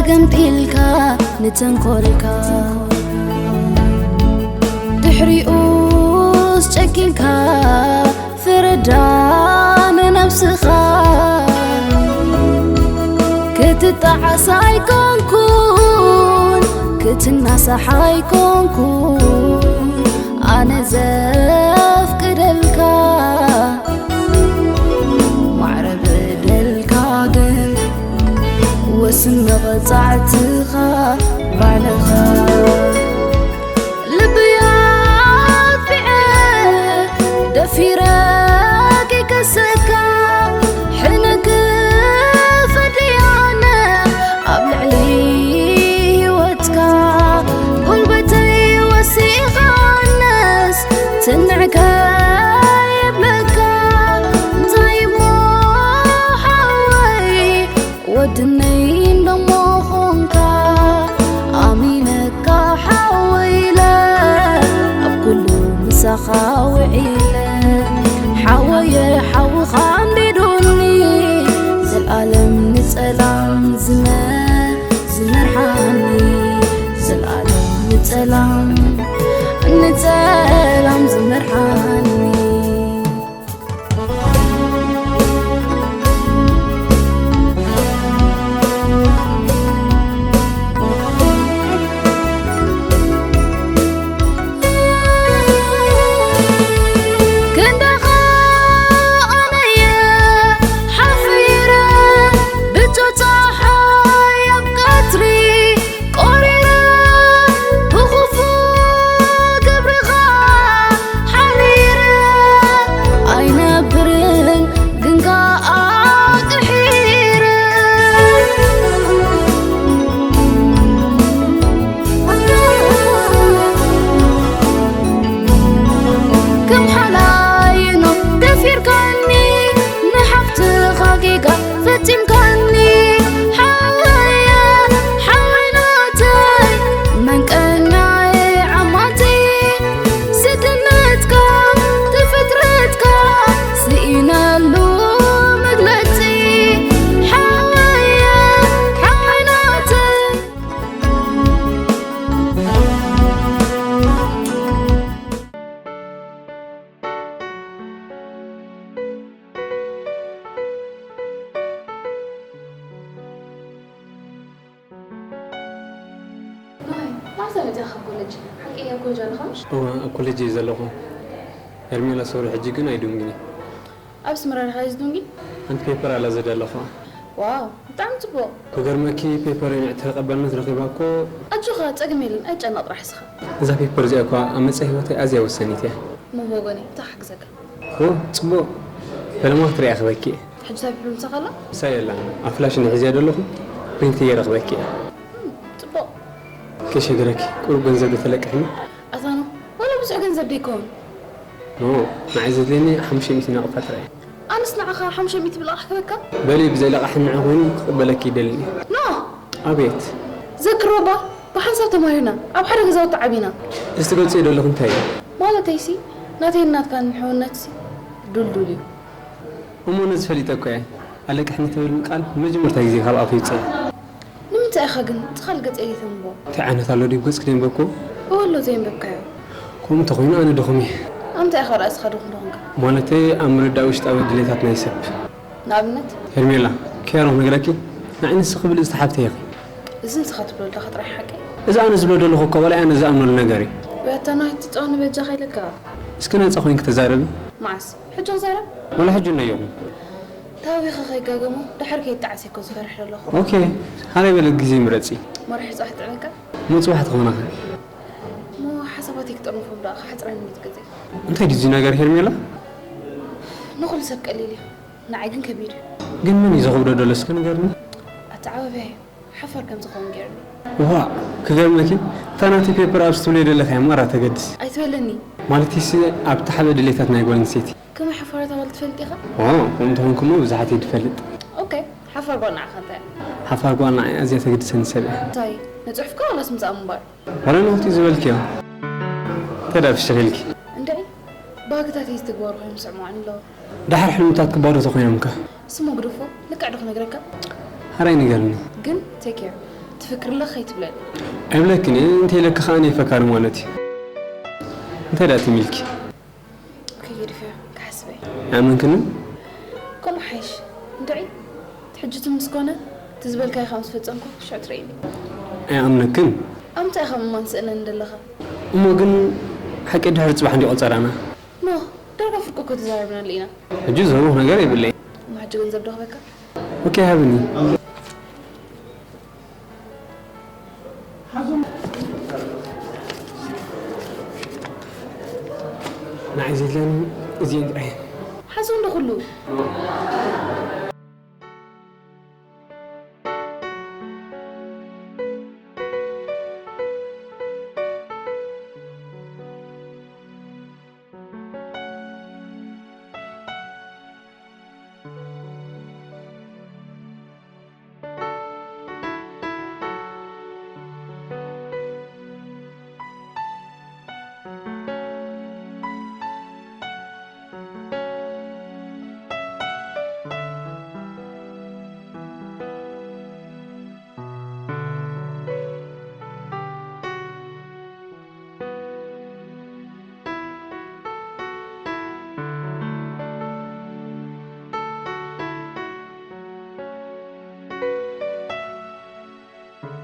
ገምጢልካ ንተንኮልካ ድሕሪኡስ ጨኪንካ ፍረዳ ንነብስኻ። ክትጣዓስ ኣይኮንኩን ክትናሳሕ ኣይኮንኩን ኣነ ዘፍቅደልካ። ማዕረ በደልካ ግን ወስን መቐጻዕትኻ ባዕልኻ። ልበይ ኣጥፊዐ ደፊረ ከይከሰካ ሕነ ክፈዲ ኣነ ኣብ ልዕሊ ህይወትካ። ጉልበተይ ወሲኻ ኣነስ ትንዕ ከይብለካ። እንታይ እሞ ሓወይ ወድነይ እንደሞ ኾንካ ኣሚነካ ሓወይ ኢለ ኣብ ኩሉ ምሳኻ ውዒለ። ሓወየ ሓውኻ ኣንቢዱኒ ዘልኣለም ንጸላም ዝመ ዝመርሓኒ። ዘልኣለም ንጸላም ንጸላም ዝመርሓኒ። ክንዳኻ ኣነየ ሓፊረ ብቶ ጸሓይ ኣብ ቀትሪ ቆሪረ ብኽፉእ ግብርኻ ሓሪረ ኣይነብርን ግን ከኣ ጥሒረ። ከም ሓላይኖ ደፊርካኒ ንሓፍትኻ ጌጋ ፈጺምካኒ ሓወየ ሓወይ ናተይ መንቀኛየ ዓማተይ ስድነትካ ተፈጥረትካ ስኢነሉ መግለጺ ሓወየ ሓወይ ናተይ። ናይ፣ መዓስ መጺኻ ካብ ኮለጅ? ሓቂ ኣብ ኮለጅ ኣለኻ ምሽ? እወ፣ ኣብ ኮለጅ እየ ዘለኹ። ሄርሜላ፣ ሶሪ፣ ሕጂ ግን ኣይድንጉን እየ። ኣብ ኣስመራ ዲኻ እዩ ዝድንጉ? ሓንቲ ፔፐር ኣላ ዘዳለኹዋ። ዋው፣ ብጣዕሚ ጽቡቕ። ክገርመኪ፣ ፔፐረይ ንዕቲ ተቐባልነት ረኺባ እኮ። ኣጆኻ፣ ጸገም የለን፣ ኣይትጨነቕ ጥራሕ እስኻ። እዛ ፔፐር እዚኣ እኳ ኣብ መጻኢ ህይወተይ ኣዝያ ወሳኒት እያ። እሞ ብወገነይ እንታይ ክሕግዘካ? ኦ፣ ጽቡቕ። ፈለማ ክትሪኣ ክበኪ እየ። ሕጂ እታ ፔፐር ምሳኻ ኣላ? ምሳይ የላን። ኣብ ፍላሽ እንድሕር ሒዘያ ዘለኹ፣ ፕሪንት ገይረ ክበኪ እየ። እም፣ ጽቡቕ። ከይሸግረኪ፣ ቁሩብ ገንዘብ ዶ ተለቅሕኒ? ኣታ ኖህ፣ ዋላ ብዙሕ ገንዘብ ደይከውን። ኖ፣ ንዓይ ዘድልየኒ ሓሙሽተ ሚእቲ ናቕፋ ጥራይ እዩ። ኣነስ ንዓኻ ሓሙሽተ ሚእቲ ብለቓሕ ክህበካ? በሊ፣ ብዘይ ለቓሕ ንዕ ኮይኑ ክቕበለኪ ይደሊ። ኖህ! ኣቤት። ዘክሮ እባ፣ ብሓንሳብ ተማሂርና፣ ኣብ ሓደ ገዛውቲ ዓቢና። እዚ ትገልጽዮ ዘለኹ እንታይ እዩ? ማለተይሲ፣ ናተይን ናትካን ሕውነትሲ ዱልዱል እዩ። እሞ ነዚ ፈሊጠ እኮ እየ። ኣለቅሕኒ ትብል ቃል ንመጀመርታ ግዜ ካብ ኣፈይ ይውጽእ። ንምንታይ ኢኻ ግን እቲ ካልእ ገጸይ ዘይተንብቦ? እንታይ ዓይነት ኣሎ ድዩ ገጽኪ ዘየንበብክዎ? እወ ኣሎ ዘየንበብካዮ። ከምኡ እንተኾይኑ ኣነ ድኹም እየ። ኣብ ምንታይ ኢኻ ርእስኻ ድኹም ዝኾንካ? ማለተይ ኣብ ምርዳእ ውሽጣዊ ድሌታት ናይ ሰብ። ንኣብነት? ሄርሜላ፣ ኪያሮ ክነግረኪ፣ ንዓይ ንስኺ ብልጽቲ ሓብተይ ኢኺ። እዚ ንስኻ ትብሎ ዘለኻ ጥራይ ሓቂ? እዚ ኣነ ዝብሎ ዘለኹ እኮ ዋላ ኣነ ዝኣምነሉ ነገር እዩ። ወይ ኣታ ናሂ ትጻወኒ በጃኻ ኢለካ። እስኪ ነጻ ኮይንኪ ተዛረቢ። መዓስ? ሕጂ ክዛረብ? ዋላ ሕጂ እንዶ ይኹን። ታቢኺ ከይጋገሞ፣ ድሓር ከይጣዓስ እየ እኮ ዝፈርሕ ዘለኹ። ኦኬ፣ ሃረይ በለ ግዜ ምረጺ። መርሒ ጽባሕ ጥዕመካ? እሞ ጽባሕ ትኾናኸ? እሞ ሓሳባተይ ክጠርንፎም ደኣ ክሓጽረኒ እዩ እቲ ግዜ። እንታይ ድዩ እዚ ነገር ሄርሜላ? ንኹሉ ሰብ ቀሊል እዩ፣ ንዓይ ግን ከቢድ እዩ። ግን መን እዩ ዘኽብዶ ዘሎ እስከ ንገርኒ? ኣተዓባብያይ እዩ። ሓፋር ከም ዝኸውን ገይሩኒ። ዋእ፣ ክገርመኪ፣ እታ ናተይ ፔፐር ኣብዚ ትብልዮ ዘለኺ እያ እሞ ኣራ ተገድሲ። ኣይትበለኒ። ማለተይሲ ኣብቲ ሓደ ድሌታት ናይ ጓል ኣንስተይቲ። ከመይ ሓፋራት ኣባል ትፈልጥ ኢኻ? ዋእ፣ ከምኡ እንተኾንኩሞ ብዙሓት እየ ዝፈልጥ። ኦኬ፣ ሓፋር ጓል ንዓኻ እንታይ እያ? ሓፋር ጓል ንዓይ ኣዝያ ተገድሰኒ ሰብ እያ። እንታይ? ንጽሑፍካ ዋላስ ምስኣ ምንባር? ዋላ ናብቲ ዝበልክዮ። እንታይ ደኣ ፍሽኽ ኢልኪ? እንድዒ፣ ባህግታተይ ዝትግበሩ ኮይኖም ይስምዑኒ ኣለዉ። ደሓር ሕልምታትኪ ባዶ ተኾይኖምከ? ስሙ ግደፎ፣ ልክዕ ዶ ክነግረካ? ሓራይ ንገርኒ። ግን take care። እቲ ትፍቅሪ ኣለኺ ከይትብለኒ። ኣይብለክን እየ፣ እንተ ኢለኪ ከኣ ናይ ፈካሪ ማለት እዩ። እንታይ ደኣ ትም ኢልኪ? ኦኬ፣ ገዲፈዮ፣ ክሓስበ እየ። ኣይኣመንክንን? ከምኡ ሓይሽ። እንድዒ፣ እቲ ሕጂ እቲ ምስ ኮነ፣ እቲ ዝበልካዮ ካብ ምስ ፈጸምኩ፣ ሽዑ ትርእየኒ። ኣይኣምነክን። ኣብ ምንታይ ኢኻ ምማን ስእነኒ ዘለኻ? እሞ ግን ሓቂ ድሕሪ ጽባሕ እንዲ ቆጸራና። ኖ፣ ዳርጋ ፍርቂ እኮ ተዛሪብናሉ ኢና። ሕጂ ዝህቦ ነገር የብለይ። እሞ ሕጂ ገንዘብ ዶ ክበካ? ኦኬ፣ ሃብኒ። ንዓይ ዘድልያኒ እዚኤን ጥራይ። ሓዞ እንዶ ኩሉ።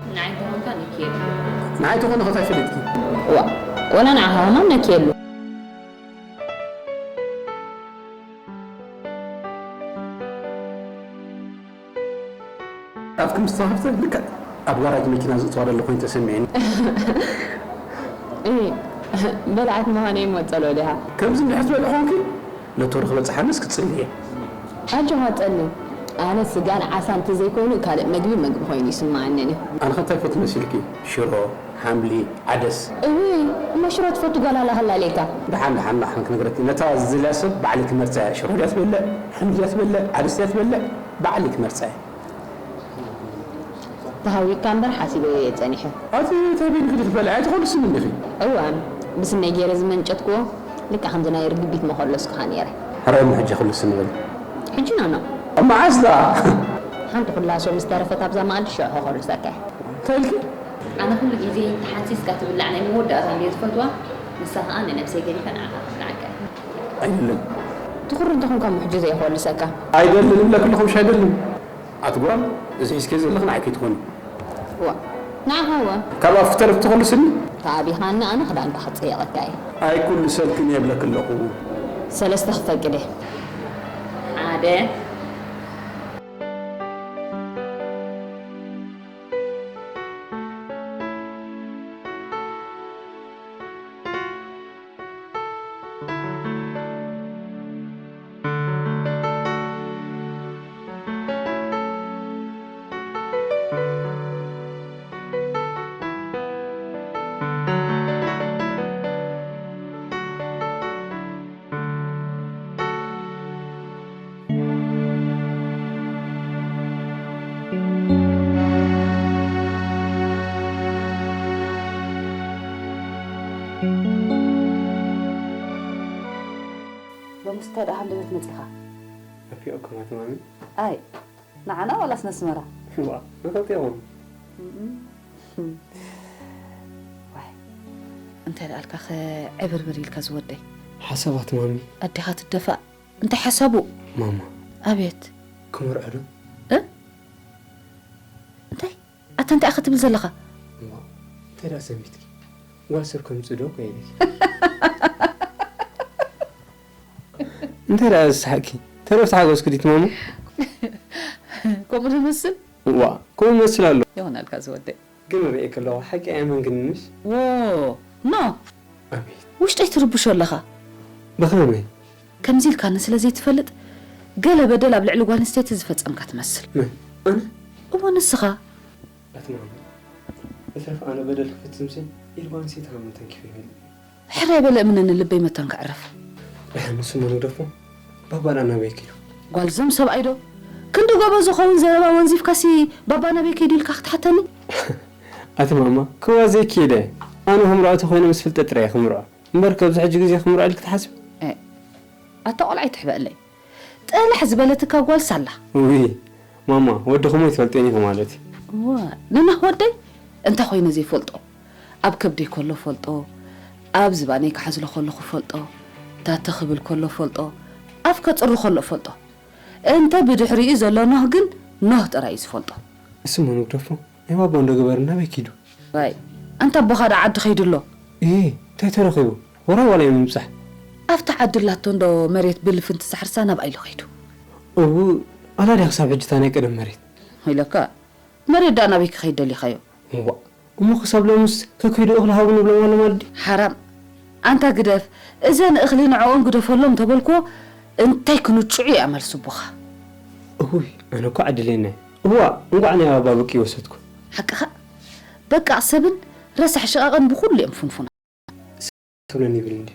ንዓይ ተኾንካ ነኪ የብሉ። ንዓይ ተኾነ ከታይ ፈሊጥኪ? ዋ፣ ወላ ንዓኻ ከማን ነኪ የብሉ። ኣፍኪ ምስ ተኸፍተ ልክዕ ኣብ ጋራጅ መኪና ዝእትዋ ዘሎ ኮይኑ ተሰሚዕኒ። እ፣ በልዓት ምዃነይ እሞ ጸሎ ዲኻ? ከምዚ እንድሕር ዝበለ ኾንኪ ነቶ ርኽበ ጸሓንስ ክትጽልየ። ኣጆኻ ጸሊ። ኣነ ስጋን ዓሳን እንተዘይኮይኑ ካልእ መግቢ መግቢ ኮይኑ ይስምዓኒ እዩ። ኣነ ከ እንታይ ፈቱ መሲልኪ? ሽሮ፣ ሓምሊ፣ ዓደስ። እውይ፣ እሞ ሽሮ ትፈቱ ጓል ኣላ ከላ ኢለካ። ደሓን ደሓን ንዓኽን ክነግረኪ። ነታ ዝደልያ ሰብ ባዕልኪ መርጻያ። ሽሮ ድያ ትበልዕ? ሓምሊ ድያ ትበልዕ? ዓደስ ድያ ትበልዕ? ባዕልኪ መርጻያ። ተሃዊክካ እምበር ሓሲበዮ እየ ጸኒሐ። ኣቲ እንታይ በይንኺ ዲኺ ትበልዒ? ኣይትኾልስን እንዲኺ። እወ፣ ብስነይ ገይረ ዝመንጨትክዎ ልክዕ ከምዚ ናይ ርግቢት መኾለስኩኻ ነይረ። ሕራይ እሞ ሕጂ ክልስን በሊ። ሕጂ ኖኖ። መዓስ ደኣ? ሓንቲ ኩላሶ ምስ ተረፈት ኣብዛ መኣዲ ሽዑ ከኾልሰካ እየ። እንታይ ኢልኪ? ኣነ ኩሉ ግዜ ተሓንሲስካ ትብላዕ ናይ መወዳእታ እንድየ ዝፈትዋ፣ ንሳ ኸኣ ንነብሰይ ገዲፈ ንዓኻ ክብልዓካ እየ። ኣይደልን። ትኹሪ እንተኾንካ እሞ ሕጂ ዘይኮልሰካ። ኣይደልን እብለኪ ኣለኹ ምሽ ኣይደልን። ኣቲ ጓል፣ እዚ ሒዝክዮ ዘለኺ ንዓይ ከይትኾኒ። ዋእ፣ ንዓኻ እወ። ካብ ኣፍ ክተርፍ ትኾልስኒ? ተኣቢኻኒ ኣነ ክዳንካ ክጽየቐካ እየ። ኣይኩልሰልክን እየ እብለኪ ኣለኹ። ሰለስተ ክፈቅድ እየ። ሓደ። ሎምስ እንታይ ደኣ ሃንደበት መጺኻ? ናፊቐኩም ኣቲ ማሚ። ኣይ፣ ንዓና ዋላስ ነስመራ? ዋእ፣ ናፊቕክዎም። ዋይ፣ እንታይ ደኣልካ ከዕብርብር ኢልካ ዝወደይ? ሓሳብ ኣቲ ማሚ። ኣዴኻ ትደፋእ። እንታይ ሓሳቡ? ማማ። ኣቤት። ክምርዖ ዶ? እ? እንታይ? ኣታ እንታይ ኢኻ ትብል ዘለኻ? እሞ እንታይ ደኣ ሰንቢትኪ? ጓል ሰብ ከምጽእ ዶ እኮ ኢለኪ። እንታይ ደኣ ዝስሓቅኪ? ተረፍ ተሓጎስኩ ዲቲ ማማ? ከምኡ ንመስል? ዋ፣ ከምኡ መስል ኣሎ። ይኾነልካ ዝወደይ። ግን ርእየ ከለኹ ሓቂ ኣየመንክንንሽ? ዎ፣ ኖ። ኣቤት። ውሽጠይ ትርብሾ ኣለኻ። ብኸመይ? ከምዚ ኢልካኒ ስለ ዘይትፈልጥ፣ ገለ በደል ኣብ ልዕሊ ጓል ኣንስተይቲ ዝፈጸምካ ትመስል። መን? ኣነ? እወ፣ ንስኻ። ኣቲ ማማ፣ ብትረፍ ኣነ በደል ክፍጽምሲ ኢድ ጓል ኣንስተይቲ ሃመ ተንኪፈ ይፈልጥ። ሕራይ በለ እምነኒ ልበይ መታን ከዕርፍ። ደሓን ንሱ መን ግደፎ፣ ባባና ናበይ ኪዱ? ጓል ዘም ሰብኣይ ዶ? ክንዲ ጎበዝ ዝኸውን ዘረባ ወንዚፍካሲ ባባ ናበይ ከይዱ ኢልካ ክትሓተኒ? ኣቲ ማማ፣ ክዋ ዘይከይደ፣ ኣነ ክምርዖ ተኾይነ ምስ ፍልጠት ጥራይ እየ ክምርዖ። እምበር ከብዚ ሕጂ ግዜ ክምርዖ ኢልኪ ትሓስቢ? ኤእ፣ ኣታ ቆልዓ ኣይትሕበአለይ። ጥልሕ ዝበለትካ ጓልሲ ኣላ። ውይ ማማ፣ ወድኺ እሞ ኣይትፈልጥዮን ኢኺ ማለት እዩ። እዋ፣ ንኖህ ወደይ እንታይ ኮይነ ዘይፈልጦ? ኣብ ከብደይ ከሎ ፈልጦ፣ ኣብ ዝባነይ ክሓዝሎ ከለኹ ፈልጦ፣ ታተ ክብል ከሎ ፈልጦ፣ ኣፍ ከጽሪ ከሎ ፈልጦ። እንተ ብድሕሪኡ ዘሎ ኖህ ግን ኖህ ጥራይ እዩ ዝፈልጦ። እስሞ ንግደፎ፣ ናይ ባባ እንዶ ገበርና ናበይ ኪዱ? ዋይ፣ ኣንታ ኣቦኻ ዶ ዓዲ ከይዱ ኣሎ? እሂ፣ እንታይ ተረኺቡ? ወራይ ዋላ እዩ ምብጻሕ። ኣብታ ዓዲ ኣላቶ እንዶ መሬት ብልፍንቲ ሳሕርሳ ናብኣ ኢሉ ከይዱ። እው፣ ኣላ ድያ ክሳብ ሕጂ እታ ናይ ቀደም መሬት? ኢለካ፣ መሬት ደኣ ናበይ ክኸይድ ደሊኻዮ? እዋ፣ እሞ ክሳብ ሎምስ ከከይዱ እኽሊ ሃቡ ንብሎም ኣሎ ማለት ድዩ? ሓራም። ኣንታ ግደፍ፣ እዘን እኽሊ ንዕኦም ግደፈሎም ተበልክዎ፣ እንታይ ክንጭዑ እያ መልሲ ኣቦኻ? እውይ፣ ኣነ እኮ ዕድለኛ እየ። እዋ፣ እንቋዕ ናይ ኣባ በቂ ወሰድኩ። ሓቅኻ፣ በቃ ሰብን ረሳሕ ሽቓቕን ብኹሉ እዮም ፍንፉናት። ትብለኒ ይብል እንዲ።